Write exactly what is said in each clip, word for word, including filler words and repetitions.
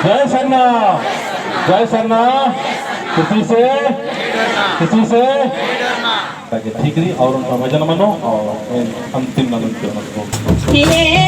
जय सरना, जय सरना। किसी से, किसी से। ताकि ठीक रही और उनका भजन मनो और अंतिम नमन के उनको।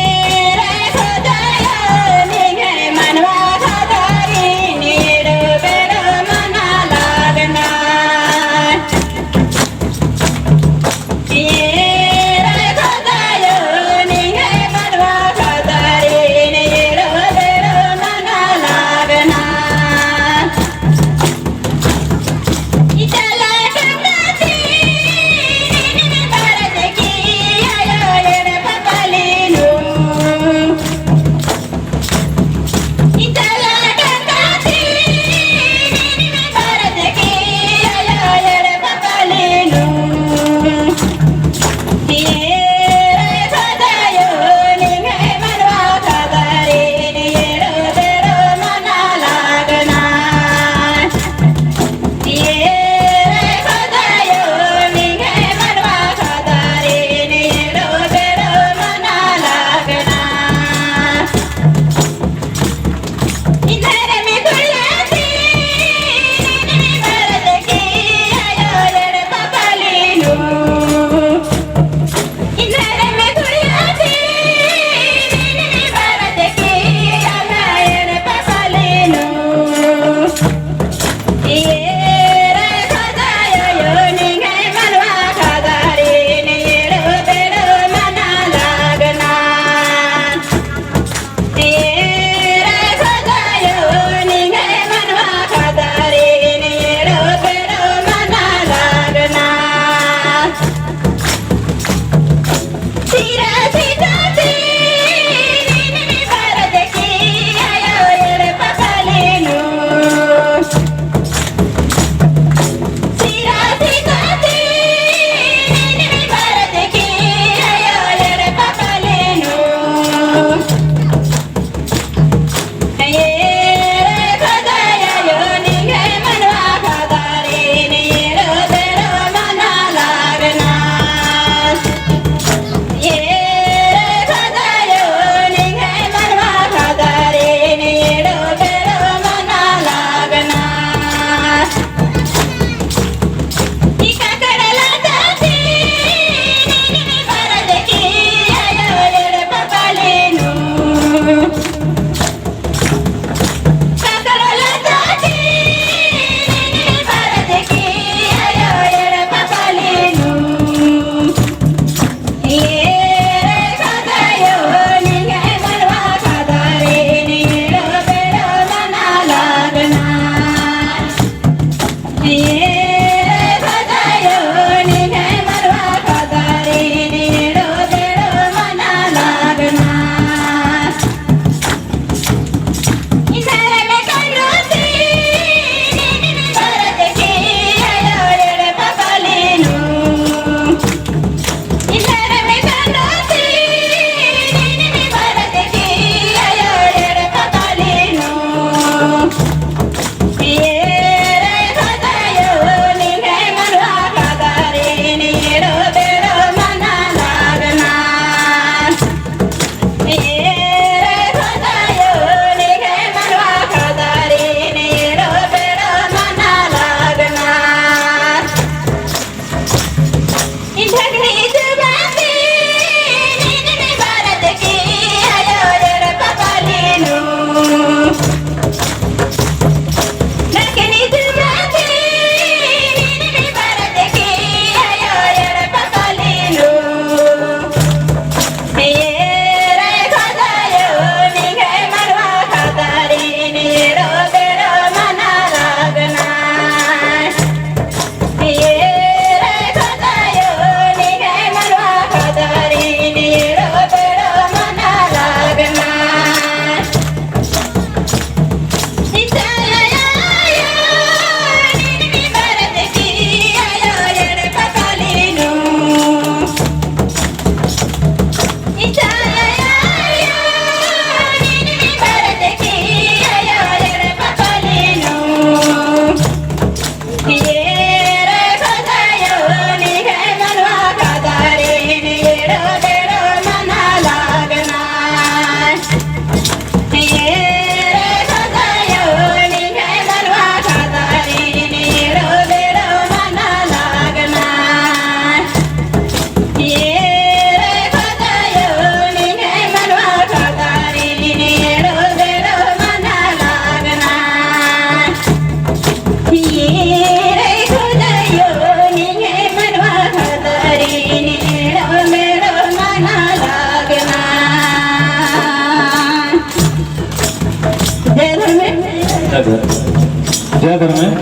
जय धर्म। जय धर्म।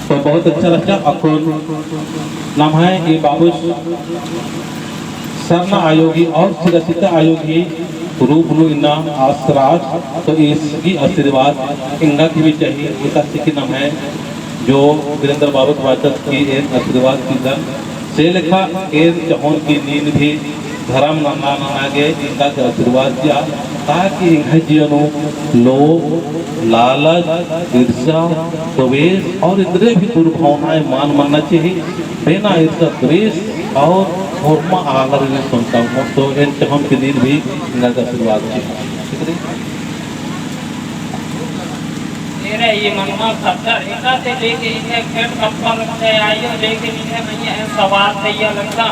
तो बहुत अच्छा लगता अक्कुन नम्है ई बाबुस सरना आयो गही और सिरासिता आयो गही रूप नू इन्ना आसराज, तो इसकी आशीर्वाद एंगा की भी चाहिए। एकासे कि नम्है जो वीरेंद्र बाबा बाचस कि एन आशीर्वाद चिअदन, से लेखा एन चाहोन कि नीन भी धरम नन्ना नन्ना गे एंगा गे आशीर्वाद चिआ, ताकि एंग्है जिया नू लोभ, लालच, ईर्ष्या, द्वेष और इतने भी दुर्भावनाएं मल मन्ना चाहिए। बिना ईर्ष्या, द्वेष और होरमा आलर ने संतान हो, तो एन चाहोन कि नीन भी एंगा गे आशीर्वाद चिआ। ठीक है? एरे ई मनवा खद्दर एकासे लेके इन्ने खेट कप्पा लगता है, आयो लेके इन्ने मइय्याँ एन सवाल तइया लगता।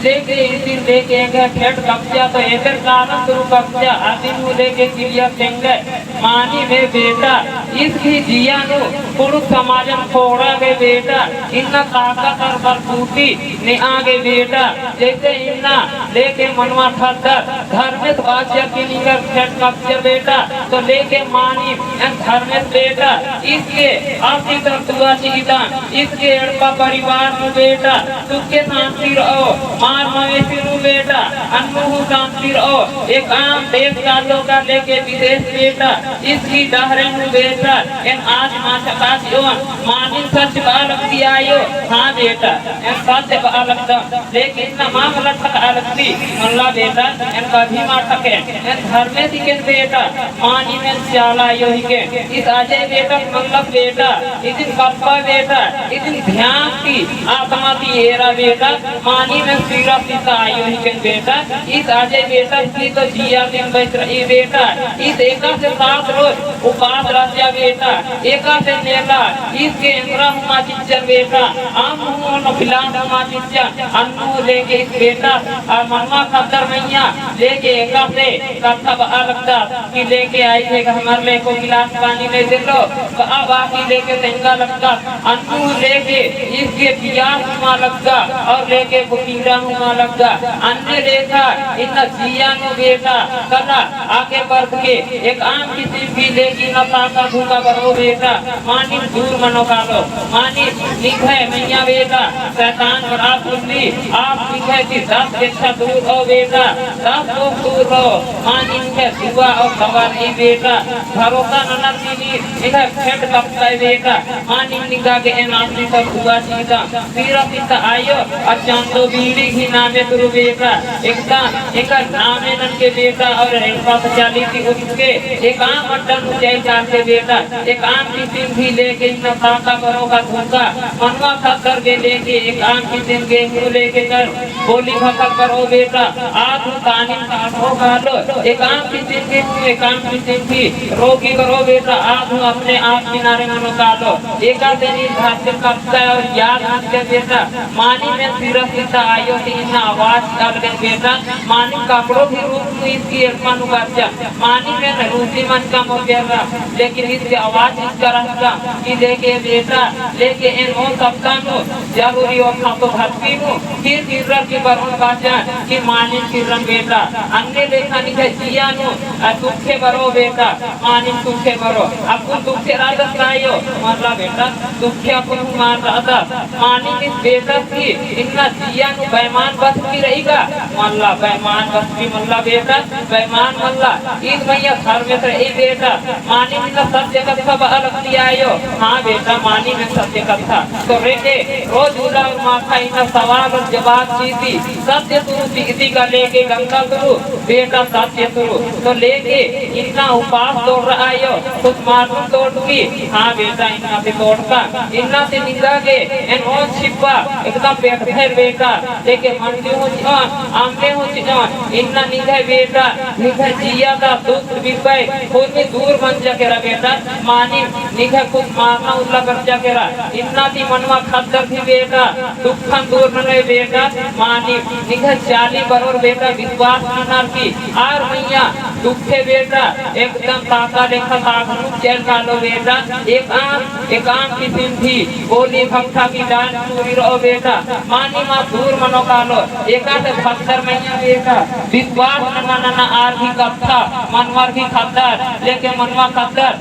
लेके इदिन लेके एंग्है खेट कप्पा तो एकर कारण शुरू कप्पा, अदिन हूँ लेके clear तेंगे। मानिम बेटा, ईस गही जिया नू कुँड़ुख़ समाजन खोंड़आ गे बेटा, इन्ना ताकत और बलबूती नेआ गे बेटा, जैसे इन्ना लेके मनवा खद्दर धर्मेस बाचिया कि निंगर खेट कप्पा बेटा, तो लेके मानिम एन धर्मेस बेटा, ईस गे आसी तर दुआ चिअदन, ईस गे एड़पा परिवार नू बेटा, सुखे शांति रओ, मार मवेशी नू बेटा, अन्नु हूँ शांति रओ, एकअम देश कालो का लेके विदेश बेटा, ईस गही डहरे नू बेटा, एन आस माछा का चिओन, मानिम सच बआ लगदी आयो, हाँ बेटा, एन सच बआ लगदन। लेकिन इन्ना मामला ठक आलकती, मल्ला बेटा, एन कभी मा ठकेन, एन धर्मेस हिकेन बेटा, मानिम एन चाला आयो हिकेन। ईस अजय बेटा, मल्ला बेटा, इदिन कप्पा बेटा, इदिन ध्यान ती, आत्मा ती एरा बेटा, मानिम एन सिरासिता आयो हिकेन बेटा। ईस अजय बेटा, की तो जिया दिन बैठ रई बेटा, ईस एकासे सात रोज उपास रहचा बेटा, एकासे नेला, ईस गे एन्दरा हूँ मा चिच्चन बेटा, अम्म हूँ ओनो गिलास हूँ मा चिच्चन, अन्नु लेके ईस बेटा, आ मनवा खद्दर मइय्याँ लेके एकासे कत्था बआ लगदस कि लेके आई है, हमर ले एको गिलास पानी ले देलो, बआ बआ की लेके तेंगा लगदस, अन्नु लेके ईस गे पियास हूँ मा लगदस और लेके बुकीड़ा हूँ मा लगदस, अन्ने लेखा इन्ना जिया नू बेटा, कला आगे बढ़ के एकअम किसिम भी लेकिन अपाता भूखा बरओ बेटा, मानिम दूर मनो कालो, मानिम निंग्है मइय्याँ बेटा, शैतान और आस उल्ली, आस निंग्है ती दस गेच्छा दूर रओ बेटा, दस कोस दूर रओ, मानिम निंग्है दुआ और दवा रई बेटा, भरोसा ननर की नीन, निंग्है खेट कप्पा बेटा, मानिम निंगा गे एन आसी तर दुआ चिअदन, सिरासिता आयो, और चंदो बीड़ी गही नामे तुरु बेटा, एकदम एकर नामे ननके बेटा, और एड़पा पचाली ती उठके, एकअम अड्डा नू चइल कालके बेटा, एकअम किसिम भी लेके इन्ना ताका बरओ का धोखा, मनवा खद्दर गे लेके, एकअम किसिम गेहूँ लेके कर, बोली भखल बरओ बेटा, आद हूँ तानिम काटो कालो, एकअम किसिम भी हूँ, एकअम किसिम भी रोगी बरओ बेटा, आद हूँ अपने आप किनारे मनो कालो, एकासे नीन धरती कप्पा और याद ननके बेटा, मानिम एन सिरासिता आयो ती इन्ना आवाज अलगन बेटा, मानिम कपड़ो भी रूप नू ईस गही एड़पा नू बरचा, मानिम एन रूसी मंजका मोर बेर्रा, लेकिन ईस गही आवाज इसका रहचा कि लेके बेटा, लेके एन ओन सप्ताह नू जरूरी ओक्खा तो धरती नू, फिर किर्रर की बरओन बाचन कि मानिम किर्रन बेटा, अन्ने लेखा निंग्है जिया नू, आ, सुखे बरओ बेटा, मानिम सुखे बरओ, अक्कुन सुखे रअदस का आयो, मल्ला बेटा, सुखे अक्कुन हूँ मल रअदस, मानिम ईस बेटा की इन्ना जिया नू बेईमान बस्ती रई का, मल्ला बेईमान बस्ती मल्ला बेटा, बेईमान मल्ला, ईद मइय्याँ धर्मेस रई बेटा, मानिम इन्ना सत्य कत्था बआ लगदी आयो, हाँ बेटा, मानिम एन सत्य कत्था, तो रेके रोज उल्ला और माखा इन्ना सवाल और जवाब चिअदी, सत्य तुरु चिअदी का लेके गंगा तुरु, बेटा सत्य तुरु, तो लेके इन्ना उपास तोड़रआ आयो, कुछ मालूम तोड़की, हाँ बेटा, इन्ना ती तोड़का, इन्ना ती निंगा गे एन ओन छिप्पा, एकदम पेट भर बेटा, लेके मंडी हूँ चिओन, अम्मे हूँ चिओन, इन्ना निंग्है बेटा, निंग्है जिया ता दुख बिपई, हुरमी दूर मंजा केरा बेटा, मानिम निंग्है कुछ मारना उल्ला बरचा केरा, इन्ना ती मनवा खद्दर भी बेटा, दुखन दूर ननोय बेटा, मानिम निंग्है चाली बरओर बेटा, विश्वास ननर की आर मइय्याँ दुखे बेटा, एकदम ताका लेखा ताकनुम चइल कालो बेटा, एकअम, एकअम किसिम भी गोली भट्टा की डाल चूरी रओ बेटा, मानिम आस दूर मनो कालो, एकासे भक्तर मइय्याँ बेटा, विश्वास नना नना आर गही कत्था, मनवर गही खद्दर, लेके मन खद्दर,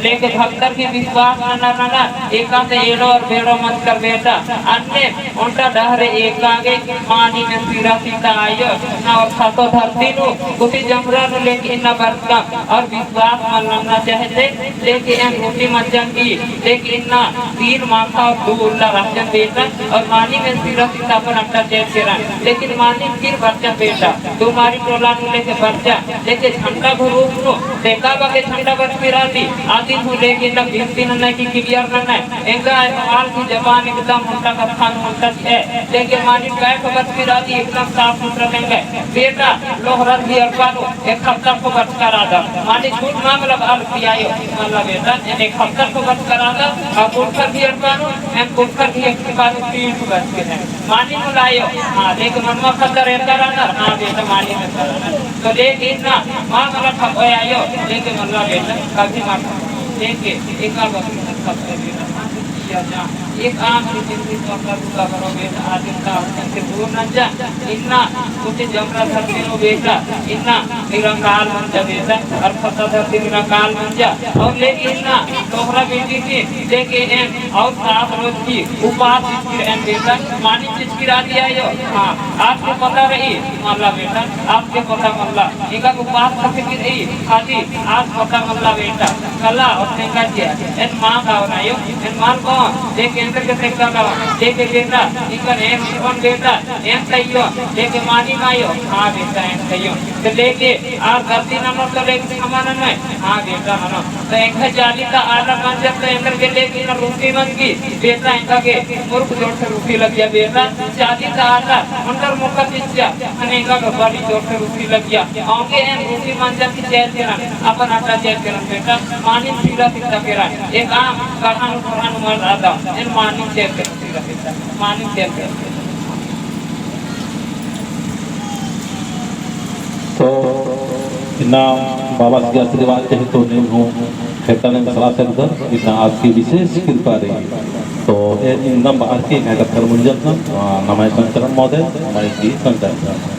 लेके भक्तर की विश्वास ननर ननर, एकासे एड़ो और बेड़ो मंजकर बेटा। अन्ने ओन्टा डहरे एका गे मानिम एन सिरा सीता आयो, ना और खतो धरती नू, कुटी जमरा नू लेके इन्ना बरचकम, और विश्वास मल नन्ना चाहे थे, लेके एन रूसी मंजन की, लेके इन्ना तीन माखा और दू उल्ला रहचन बेटा, और मानिम एन सिरा सीता अपन अड्डा चेर केरन, लेकिन मानिम फिर बरचन बेटा, तुम्हारी टोला नू लेके बरचन, लेके झंडा घुरूप नू, देखा बा के झंडा बरचकी रअदी, आदिन हूँ लेके इन्ना गिनती नन्ना की clear नन्ना, एंगा सवाल की जबान एकदम ओन्टा कत्था नू ओन्टा है, लेके मानिम कै खबर फिर आदि एकदम साफ सुथरा लेंगे। बेटा, लोहरा भी अड़पा नू, एक हफ्ता को बरचका रअदम। मानिम झूठ मामला बअर पियायो, मल्ला बेटा, एन एक हफ्ता को बरचका रअदम, और पुरखर भी अड़पा नू, एन पुरखर भी एक हफ्ता नू तीन को बरचके हैं। मानिम मल्ला आयो, हाँ, लेके मनमा खद्दर एरका रअनर, हाँ बेटा, मानिम एरका रअनर। तो लेके इन्ना, माँ मला खप आयो, लेके मल्ला बेटा, कभी मत, लेके एका बकरी खप बेटा, हाँ, किया जा। एक आम की जिंदगी तो अपना दुआ करो बेटा, आज इनका आदमी से दूर न जा। इन्ना कुछ जमरा धरती नू बेटा, इन्ना निरंकाल मंजा बेटा, और खद्दा धरती निरंकाल मंजा। और लेके इन्ना तोहरा बेटी की लेके एन और सात रोज की उपास चिचकी रअन बेटा, मानिम चिचकी रअदी आयो। हाँ, आस गे पता रई मल्ला बेटा, आस गे पता मल्ला। एंगा उपास कत्थे की रई, खाली आस पता मल्ला बेटा। कला और तेंगा चिआ, एन माँ गावन आयो, एन माँ गावन, लेके एन्देर गे तेंगा गावन, लेके बेटा, एंगन एन उठवन बेटा, एन तइयो, लेके मानिम आयो, हाँ बेटा, एन तइयो। तो लेके आर गलती ननोर तो लेके क्षमा ननोय, हाँ बेटा ननोय। तो एंगा जाली ता आलर मंजर तो एन्देर गे लेके इन्ना रूसी मंजकी, बेटा एंगा गे मुरुख जोर से रूसी लगिया बेटा, जाली ता आलर ओन्टर मोका चिच्चा, अने एंगा गे बड़ी जोर से रूसी लगिया। औंगे एन रूसी मंजर की चेर केरन, अपन अड्डा चेर केरन बेटा, मानिम सिरा सीता केरन, एक आम कहान उठान मल रअदम, एन मानिम चेर केरन। तो इन्ना बाबस गे आशीर्वाद चहे तो नीम हूँ खेताने मसला सकदर, इन्ना आपकी विशेष कृपा रई। तो ए इन्ना बाहर की एंग्है कत्थन मुंजत ना, आ, नम्है संचरण महोदय, नम्है की संचरण।